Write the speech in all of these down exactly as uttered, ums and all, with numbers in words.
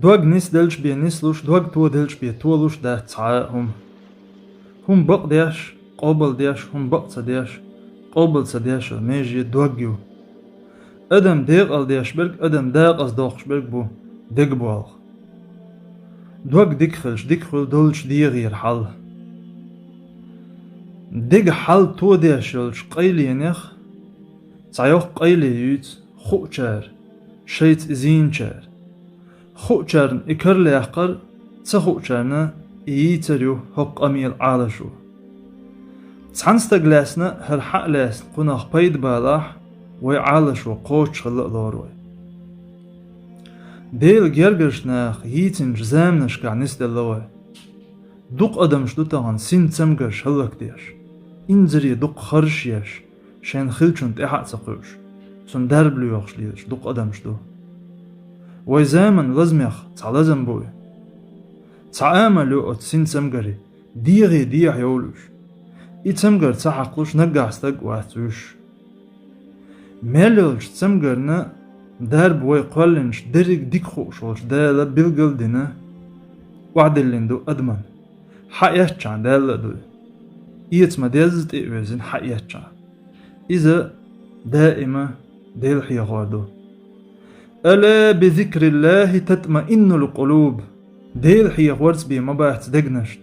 Дог нисделча бе нислуш, дог тоделча бе толуш дац цхьа а хӀума. ХӀума бакъдеш, къобалдеш, хӀума бакъ ца деш, къобал ца деш а меже дог ю. Адам декъалдеш берг, адам декъаза доккхуш берг бу дегаболх. Дог дика хилча, дика хуьлу долчу дегӀера хьал. Дега хьал тодеш йолчу къайленех цхьа йоккха къайле юьйцу хуучара, шайца и зийначара. Хуучарна и каралаьккхар, ца хуучарна и йийцар ю хӀокху къамелан Ӏалашо. Цхьана стага лаьцна, хӀара хьаъ лаьцна кхунах пайда балахь, вай Ӏалашо кхочуш хилла а лору вай. Делан гергарчу наха йийцинчу заманашкахь нисделла вай. Дукха адамаш ду тахана синан цамгарш хӀаллакдеш, инзаре дукха харж еш, шайна хиллачунна тӀаьхьа а ца кхуьуш, цунна дарба лоьхуш лелаш дукха адамаш ду. Вай заманан лазамех цхьа лазам бу и. Цхьа амал ю оцу синан цамгаре, дегӀе дехьа йовлуш. И цамгар ца хьакхалуш наггахь стаг а вац вуьш. Мел йолчу цамгарна дарба вай кхоьллинчу дерриг дика хууш волчу Дала билгал а дина, охьадиллина ду адамна. Хьаэцчахьана Далла а ду и. Эца ма-дезза тӀе а вевзина хьаэцчахьана. Иза даима Дела хьехор ду. «Ала би зикриллахи татмаиннуль къулуб». Дела хьехорца бен ма бац дегнаш.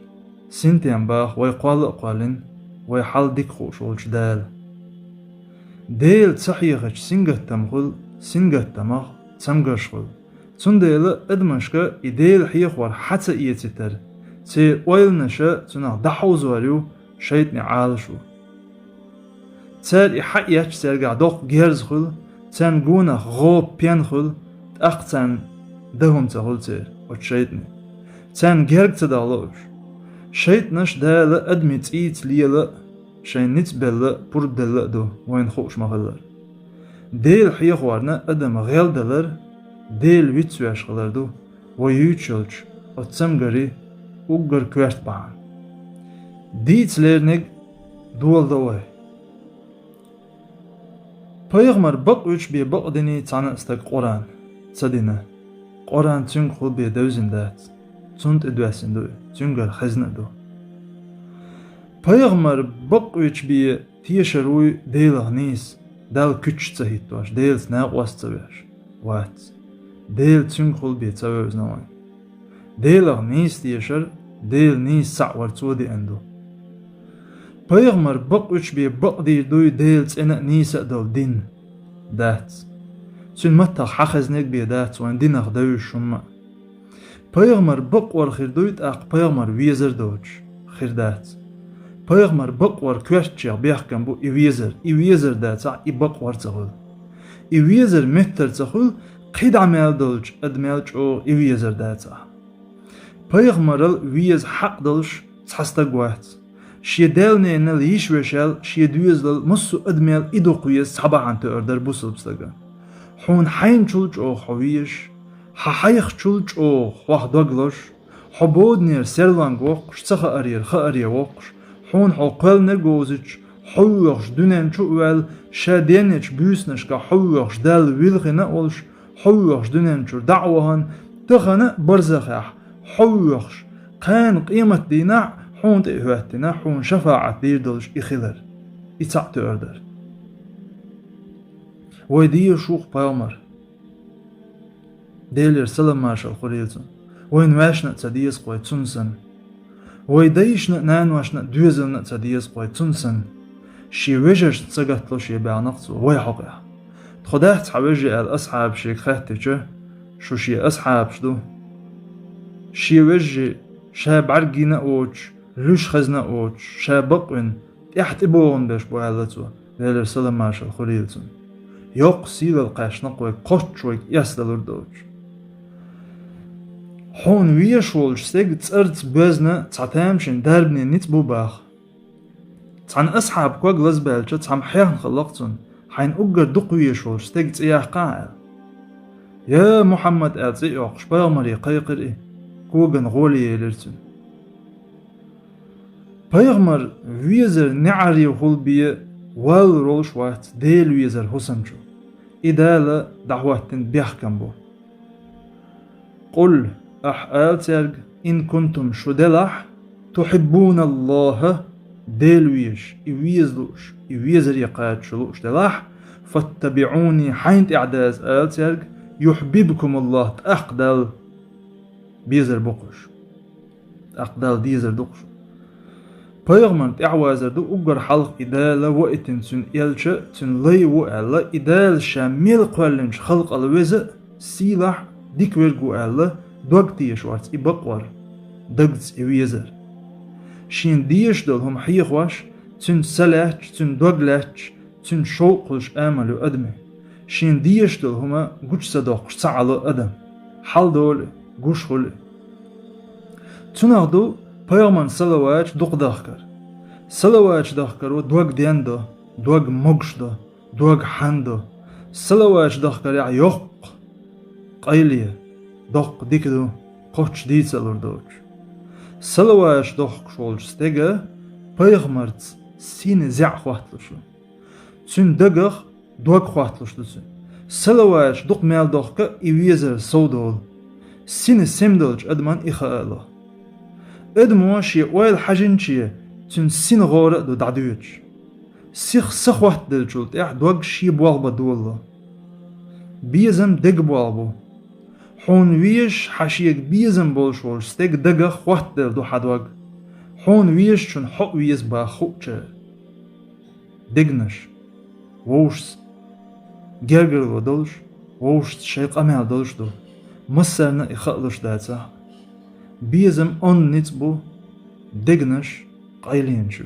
Синтем баха вай кхолла а кхоьллина, вай хьал дика хууш волчу Дала. Дела ца хьехача сингаттам хуьлу, сингаттамах цамгарш хуьлу. Цундела адамашка и Дела хьехор хьа ца эцийтар, церан ойланаша цунах дӀахьовзор ю шайтӀан Ӏалашо. Цара и хьаэцча цаьргахь доккха герз хуьлу, царна гонах гӀо, пен хуьлу, тӀаккха царна дан хӀума ца хуьлу церан оцу шайтӀане. Царна герга ца дахало уьш. ШайтӀанаш Дала адамийн цӀийца лела а, шайн ницкъ белла а, пурба делла а ду, вайна хууш ма-хиллара. Дела хьехорна адам гӀелдалар, Дела вицвеш хилар ду вай юьйцуш йолчу оцу цамгаран уггар коьрта бахьана. Дийца леринарг доладо вай. Пайхамар бакъвича бен бакъдиний цхьана а стага Къуръан? Ца дина. Къуръан цуьнгахула бен девзина дац. Цунна тӀе доьссина ду и, цуьнгара хезна а ду. Пайхамар бакъвича бен тешар вуй Делах нийса, Далла куьчаш ца хӀиттош, Делаца накъост ца веш? Вац. Дела цуьнгахула бен ца вевзина вайна. Делах нийса тешар, Дела нийса цхьаъ вар цо деана ду. Пайхамар бакъвича бен бакъдийр дуй Делан цӀена а, нийса а долу дин? Дац. Цуьнан маттах хьан хезнарг бен дац вайн динах девзаш хӀумма а. Пайхамар бакъвар хир дуй тӀаккха пайхамар везар доцуш? Хир дац. Пайхамар бакъвар коьртачех бехкам бу и везар, и везар дацахь, и бакъвар ца хуьлу. И везар меттара ца хуьлу, кхидӀа мел долчу адамел чӀогӀа и везар дацахь. Пайхамарал веза хьакъ долуш цхьа стаг вац. Шен дел-ненал, йиш-вешал, шен доьзалал массо а адамел и дукха веза цхьа бахьана тоьар дара бусалба стагана. Хьуна хьайначул чӀогӀа хьо везаш, хьан хьайхачул чӀогӀа хьох дог лозуш, хьо боданера серлонга воккхуш, ца хаарера хааре воккхуш, хьуна хьо кхоьллинарг а вовзуьйтуш, хьо воьхуш дуьнен чу а ваьлла, ша денначу буьйсанашкахь хьо воьхуш Далла вилхина а волуш, хьо воьхуш дуьнен чуьра дӀа а вахана, тахана а барзахехь хьо воьхуш, кхана къематдийнахь а хьуна тӀе а хӀоьттина, хьуна шафаӀат дийр долуш и хилар. И цхьаъ тоьар дара. Вай дезаш ву-кх пайхамар. Делера салам-маршалла хуьлийла цунна. Вайна ваьшна а ца деза-кх вай цунна санна. Вай дайшна а, наношна а, доьзална а ца деза-кх вай цунна санна. Шен вежаршна сагатдало шен баьхнарг цо вай хьокъехь. Тхо дац хьан вежарий аьлла асхьабаша шега хаьттича, шу шен асхьабаш ду. Шен вежарий ша бӀаьргийна а воцуш, луьйш хезна а воцуш, ша бакъвина, тӀаьхьа тӀебогӀун берш бу аьлла цо. Делера салам-маршалла хуьлийла цунна. Йоккха сийлалла кхаьчна-кх вайга, кхоччуш вайга эс далур доцуш. Хьуна везаш волчу стеган цӀарца боьзна цхьа тамашийна дарбане ницкъ бу баха. Цхьана асхьабан ког лазабаьлча, цхьамма хьехна хилла-кх цунна: «Хьайна уггар дукха везаш волчу стеган цӀе яккхахьа», – аьлла. «Я Мухьаммад», – аьлла, цӀе а йоккхуш, пайхамаре кхайкхира и, коган гӀоле елира цуьнан. Пайхамар везар неӀарехула бен валлалур волуш вац Дела везар хӀусамчу. И Дала дӀахӀоттийна бехкам бу. «Къул», ахь ала цаьрга: «Ин кунтум», шу делахь, «тухьиббуналлахӀа», Дела везаш, и веза лууш, и везаре кхача шу лууш делахь, «фаттабиӀуни», хьайна тӀаьхьа даза ала цаьрга, «юхьбибкумуллахӀ», тӀаккха Далла безар бу-кх уьш. ТӀаккха Далла дезар ду-кх шу. Пайхамарна тӀаьхьавазар ду уггар хьалха и Дала ваийтина цуьнан элча, цуьнан лай ву аьлла, и Дала ша мел кхоьллинчу халкъал веза а, сийлахь а, дика верг ву аьлла, дог тешарца и бакъвар, дагца и везар. Шена дезаш долу хӀума хьехош, цуьнца са лаьтташ, цуьнан дог лаьтташ, цуьнан шовкъ хуьлуш амал ю адамийн. Шена дезаш долу хӀума гучу ца доккхуш ца Ӏало адам. Хьал долу и, гуш хуьлу и. Цунах ду пайхамарна салаваташ дукха дахкар. Салаваташ дахкаро дог ден до, дог могуш до, дог хьан до. Салаваташ дахкарехь йоккха къайле, доккха дика ду, кхоччуш дийца а лур доцуш. Салаваташ дохкуш волчу стеган пайхамарца сина зӀе хотталуш ю. Цуьнан дагах дог хотталуш ду цуьнан. Салаваташ дукха мел дохка а, и везар сов долу. Сина сема долчу адаман и хаа а ло. Адамо шен ойла хьажинче, цуьнан сина гӀора а ду дӀадоьдуш. Сиха са хоттаделлачул тӀаьхьа дог шен болх бан долало. Безам деган болх бу. Хьуна везаш, хьан шега безам болуш волчу стеган дагах хоттаделла ду хьан дог. Хьуна везачунна хьо а веза баха хуучара. Дегнаш, вовшашца гергарло долуш, вовшашца шайн къамел долуш ду. Массарна а и хаалуш дацахь а. Безам онда ницкъ бу, дегнаш къайленаш ю.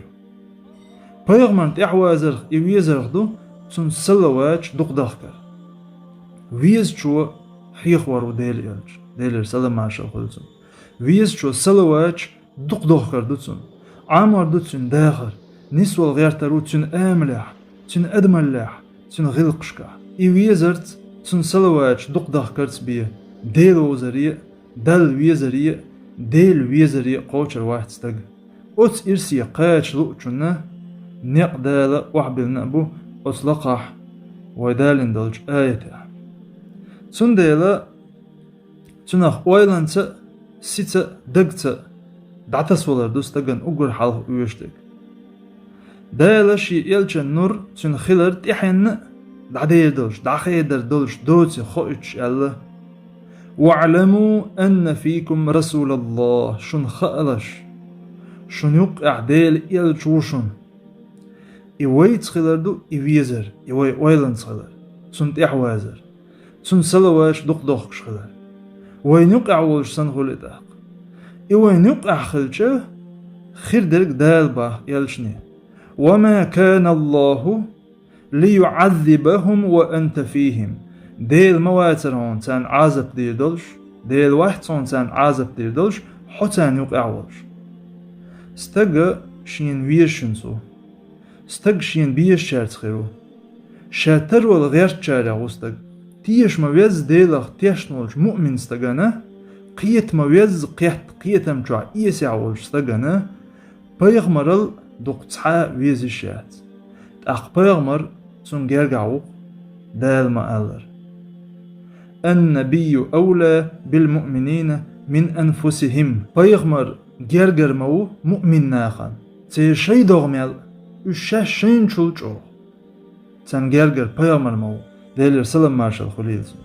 Пайхамарна тӀаьхьавазарх и везарх ду цунна салаваташ дукха дахкар. Везачо хьехавар ву Делан элча, Делера салам-маршалла хуьлда цунна. Везачо салаваташ дукха дохкар ду цунна. Ӏамор ду цуьнан дахар, нисвала гӀертар ву цуьнан амалехь, цуьнан адамаллехь, цуьнан гӀиллакхашкахь. И везарца, цунна салаваташ дукха дахкарца бен, Дела вовзаре а, Далла везаре а, Дела везаре а кхочур вац стаг. Оцу ирсе кхача луучунна некъ Дала охьабиллина а бу оцу лакхахь вай далийна долчу аятехь. Цундела цунах ойланца а, сица а, дагца а дӀатасавалар ду стагана уггар хьалха оьшург. Дала шен элчан нур цуьнан хилар тӀаьхьенна а дӀадер долуш, дӀахедар долуш доций хоуьйтуш аьлла: «ВаӀламу анна фийкум расулаллахӀ», шуна хаалаш, шуна юккъехь Делан элча ву шуна. И вайца хилар ду и везар, и вай ойланца хилар, цунна тӀаьхьавазар, цунна салаваташ дукха дохкуш хилар. Вайна юккъехь волуш санна хуьлу и тӀаккха. И вайна юккъехь хилча, хир дерг Дала баха элчане: «Ва ма кана Аллаху лиюӀаззибахум ва анта фийхим». Дела ма вацара хьуна царна Ӏазап дийр долуш, Дела вац хьуна царна Ӏазап дийр долуш, хьо царна юкъехь волуш. Стага шена везачуьнца ву. Стаг шена безачаьрца хир ву. Ша тарвала гӀертачарех ву стаг. Теша ма везза Делах тешна волчу муъмин стагана, кхета ма везза кхетта кхетам чохь эсехь волчу стагана, пайхамарал дукха цхьа а веза йиш яц. ТӀаккха пайхамар цунна гергахь ву-кх, Дала ма-аллара: «Ан-набийю авла билмуъминина мин анфусихим». Пайхамар гергара ма ву муъмин нахана, церан шайн догӀмел, уьш шаьш шайначул чӀогӀа. Царна гергара пайхамар ма ву, Делера салам-маршалла хуьлийла цунна.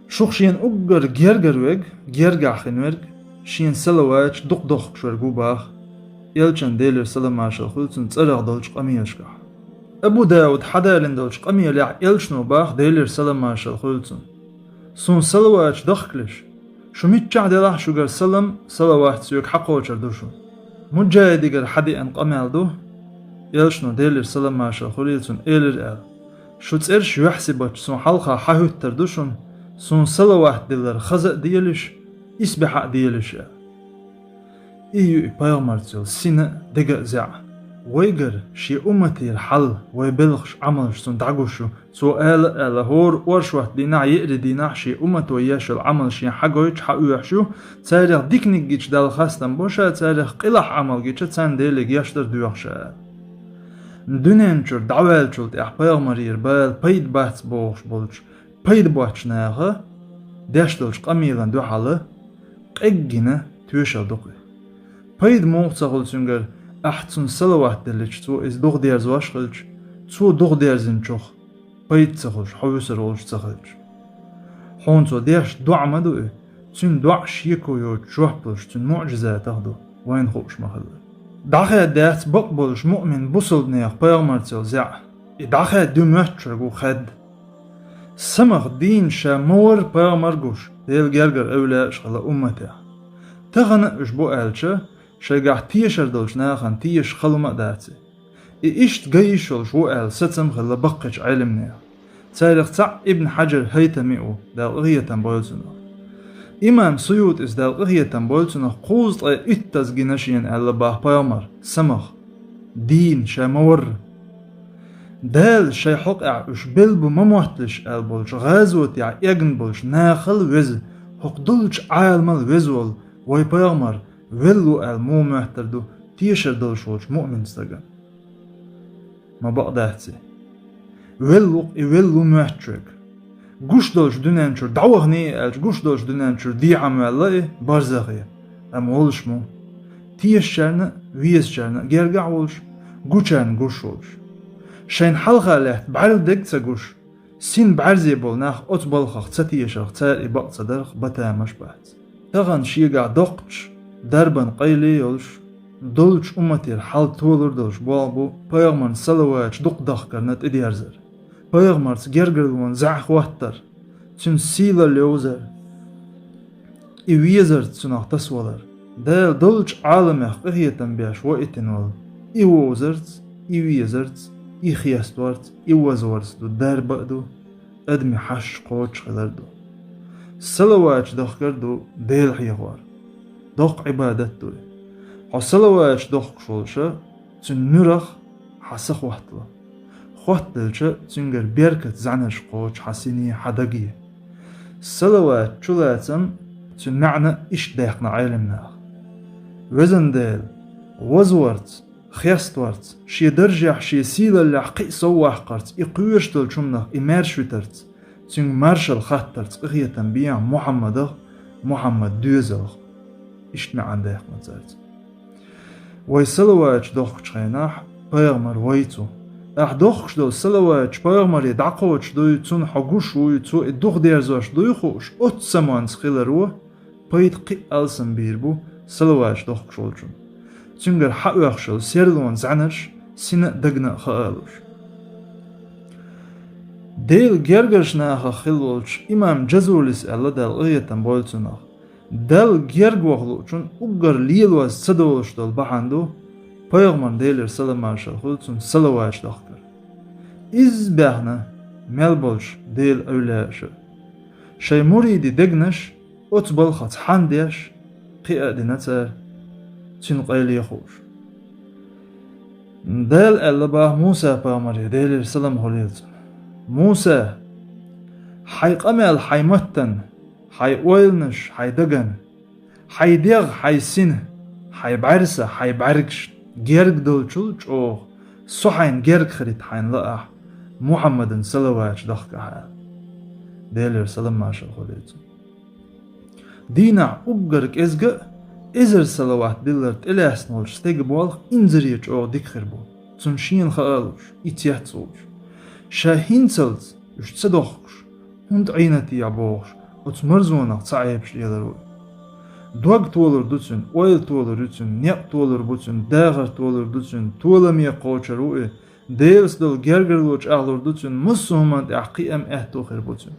Шух шена уггар гергара верг, гергахь хин верг, шена салаваташ дукха дохкуш верг ву баха, элчан, Делера салам-маршалла хуьлийла цунна, цӀарах долчу къамелашкахь. Абу Дауд хьадалийна долчу къамелехь элчано баха, Делера салам-маршалла хуьлийла цунна: «Суна салаваташ дахкалаш, шу миччахь делахь шуьгара салам, салават соьга хьакхочур ду шуна». Муджахидигара хьадеана къамел ду, элчано, Делера салам-маршалла хуьлийла цунна, элира аьлла: «Шу цӀераш юьхьсибаташ суна хьалха хьахӀуьттур ду шуна, суна салават диллар хаза а делаш, исбаьхьа а делаш», аьлла. И ю и пайхамарца йолу сина а, дега а зӀе. Вайгара шен умматера хьал, вай белхаш, Ӏамалш цунна дӀагуш ю. Цо ала а аьлла, хӀора оршот дийнахь, еарин дийнахь шен уммато еш йолу Ӏамал шен хьагойтуш, хьаоьхуш ю. Царах диканиг гича Далла хастам бо ша, царах къилахь Ӏамал гича царна Деле гечдар доьху ша. Дуьнен чуьра дӀаваьллачул тӀаьхьа пайхамарера бала пайда бац бохуш болчу пайда боцчу наха деш долчу къамелан дуьхьал къеггина тоьшалла ду-кх и. Пайда муха ца хуьлу цуьнгара, ахь цунна салават деллича, цо иза духадерзош хилча, цо духадерзинчух пайда ца хуьлуш, хьо вуьсур волуш ца хилча? Хьуна цо деш доӀа ма ду и, цуьнан доӀа шеко йоцуш жоп луш, цуьнан муӀжизатах ду, вайна хууш ма-хиллара. ДӀахаьдда дац бакъболуш муъмин бусалба нехан пайхамарца йолу зӀе, и дӀахаьдда ю моьттучуьнга ву хаьдда. Самах дийна ша ма-варра пайхамар гуш, Делан гергара эвлаяаш хилла умматехь. Тахана а уьш бу аьлча, шайгахь тешар долчу нахана тешаш хала хӀума а дац и. И иштта ган йиш йолуш ву аьлла сацам хилла баккхийчу Ӏеламнехан. Царах цхьаъ Ибн Хьаджар ХӀайтами ву, Дала къинхетам бойла цунах. Имам СуютӀис, Дала къинхетам бойла цунах, кхузткъе иттаза гина шена аьлла боху пайхамар, самах, дийна ша ма-варра. Дала шайн хьокъехь уьш белла бу ма-мотталаш аьлла болчу гӀазотехь эгна болчу нахал веза, хӀокху долчу Ӏаламал веза волу вай пайхамар велла ву аьлла муха моьттур ду тешар долуш волчу муъмин стагана? Ма бакъ дац и. Велла ву-кх и, велла ву моьттучуьнга. Гуш долчу дуьнен чуьра дӀаваханий и аьлча, гуш долчу дуьнен чуьра дехьа ма ваьлла и барзахе, амма волуш ма ву. Тешачарна а, везачарна а гергахь волуш, гучарна гуш волуш. Шайна хьалха лаьтта бӀаьрла дерг а ца гуш, син бӀаьрзе болу нах оцу балхах ца тешарх цара и бакъ ца дарх батамаш бац. Тахана шегахь доккхачу дарбан къайле а йолуш, долчу умматера хьал толур долуш болх бу пайхамарна салаваташ дукха дахкарна тӀедерзар, пайхамарца гергарлонан зӀе хӀоттар, цуьнан сийлалла йовзар, и везарца цунах тасавалар. Дала долчу Ӏаламех къинхетам беш ваийтина волу и вовзарца, и везарца, и хесторца, и вазварца ду, дарба а ду, адамийн хьашт кхочуш хилар ду. Салаваташ дахкар ду Дела хьехор. Доккха Ӏибадат ду и. Хьо салаваташ дохкуш волуша, цуьнан муьрах хьан са хӀоттало. ХӀоттаделча, цуьнгара беркат зӀаьнарш кхочу хьан сине, хьан даге. Салават чулацам, цуьнан маьӀна иштта даьккхина Ӏеламнаха: Везан Дела, вазварца, хесторца, шен даржехь, шен сийлаллехь кхин а сов ваккхарца, и кхоьруш долчу хӀуманах и маьрша витарца, цуьнга маршалла хаттарца къинхетам бехьа Мухьаммадах, Мухьаммадан доьзалх. Иштта маьӀна даьккхина цаьрца. Вай салаваташ дохкучу хенахь, пайхамар вайца ву. Ахь дохкуш долу салаваташ пайхамаре дӀакхочуш дуй, цунна хьо гуш вуй, цо и духадерзош дуй хууш, оццу самонца хиларо пайда кхин а алсам бийр бу салаваташ дохкуш волчунна. Цуьнгара хьаоьхуш йолу серлонан зӀаьнарш сина а, дагна а хаа луш. Делан гергарчу нахах хилла волчу имам Джазулис аьлла, Дала къинхетам бойла цунах: Далла герга ваха луучун уггар лелош ца долуш долу бахьана ду пайхамарна, Делера салам-маршалла хуьлда цунна, салаваташ дахкар. Изза баьхна мел болчу Делан эвлаяаша шайн муридийн дегнаш оцу балхаца хьан деш, кхиа а дина цара, цуьнан къайле хууш. Дала аьлла боху Муса-пайхамаре, Делера салам хуьлийла цунна: Муса, хьайн къамел хьайн маттана, хьайн ойланаш хьайн дагана, хьайн дегӀ, хьайн сина, хьайн бӀаьрса, хьайн бӀаьргаш герга долчул чӀогӀа со хьайна герга хилийта хьайна лаахь, Мухьаммадана салаваташ дахкахь аьлла. Делера салам-маршалла хуьлийла цунна. Дийнахь уггар кӀезга а эзар салават диллар тӀелаьцна волчу стеган болх инзаре чӀогӀа дика хир бу, цунна шена хаа луш, и цец а волуш. Ша хӀинцалц уьш ца дохкуш, хӀунда Ӏийнат яхь бохуш, оцу марзонах цхьа Ӏебаш лелар ву и. Дог толур ду цуьнан, ойла толур ю цуьнан, некъ толур бу цуьнан, дахар толур ду цуьнан, толаме кхочур ву и, Делаца долу гергарло чӀагӀлур ду цуьнан, массо а хӀуманна тӀехь кхиам, аьтто хир бу цуьнан.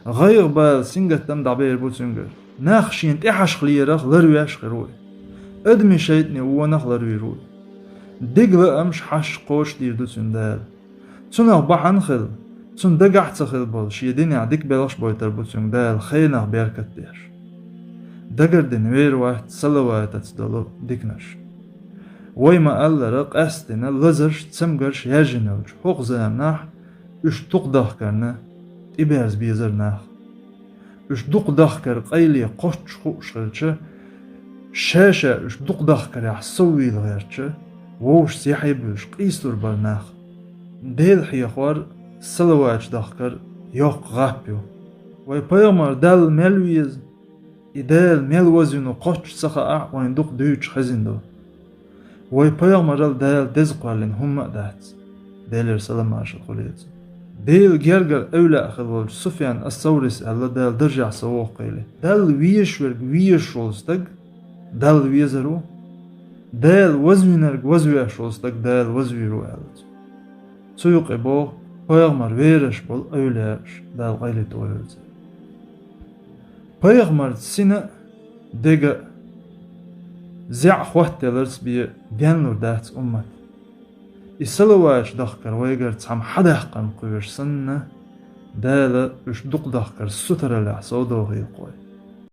ГӀайгӀа, бала, сингаттам дӀабер бу цуьнгара. Нах шена тӀехьашха лерах ларвеш хир ву и. Адамийн шайтӀанийн вонах ларвийр ву и. Деган лаамаш, хьашт кхочушдийр ду цуьнан Дала. Цунах бахьана хилла, цунна дагахь а ца хилла болу шен динехь дика белхаш а бойтур бу цуьнга Дала хенах беркат деш. Дагардина вер вац салаватаца долу диканаш. Вай ма-аллара, къаьсттина лазарш, цамгарш яьржина йолчу хӀокху заманахь уьш дукха дахкарна тӀеберза безара нах. Уьш дукха дахкар къайле кхоччуш хууш хилча, ша-ша уьш дукха дахкарехь соввийла гӀертача, вовшашца яхье буьллуш къийсалур бара нах. Дела хьехор, салаваташ дахкар йоккха гӀап ю. Вай пайхамар Далла мел веза, и Дала мел вазвина кхоччуш ца хаахь, вайна дукха дуьйцуш хезна ду. Вай пайхамарал Дала деза кхоьллина хӀумма а дац, Делера салам-маршалла хуьлда цунна. Делан гергара эвлаъ хилла волчу Суфьян ас-Саврис аьлла, Дала даржехь совгӀат кхоьллина: Далла везаш верг везаш волу стаг Далла везар ву, Дала вазвинарг вазвеш волу стаг Дала вазвийр ву аьлла цо. Цу юкъе боху пайхамар вераш болу эвлаяаш, Дала къайле тӀевоьллу церан. Пайхамарца сина а, дега а, зӀе а хӀоттаяларца бен денлур дац уммат. И салаваташ дахкар вайгара цхьамма хьадаккхарна кхоьруш санна, Дала уьш дукха дахкар сутараллехь совдохийла кхой.